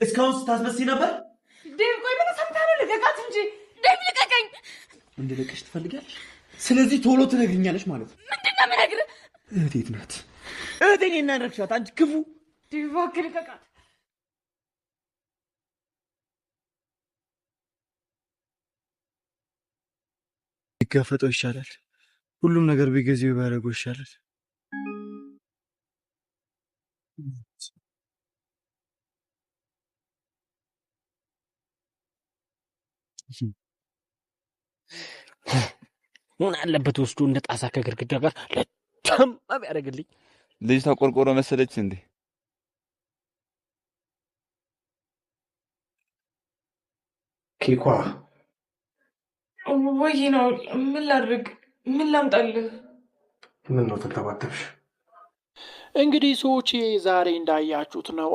እስካሁን ስታስመስይ ነበር። ዴቭ ቆይ ምን ሰምተህ ነው? ልቀቃት እንጂ ዴቭ ልቀቀኝ። እንድለቅሽ ትፈልጊያለሽ? ስለዚህ ቶሎ ትነግሪኛለሽ ማለት ነው። ምንድን ነው የምነግርህ? እህቴ የት ናት? እህቴን የናደርግሻት አንቺ ክፉ። ዴቭ እባክህ ልቀቃት። ቢጋፈጠው ይሻላል። ሁሉም ነገር በጊዜው ቢያደርገው ይሻላል። ምን አለበት ወስዶ እንደ ጣሳ ከግድግዳ ጋር ለተም ቢያደርግልኝ። ልጅቷ ቆርቆሮ መሰለች እንዴ? ኬኳ ወይ ነው። ምን ላድርግ? ምን ላምጣልህ? ምን ነው ተንተባተብሽ? እንግዲህ ሰዎች ዛሬ እንዳያችሁት ነው።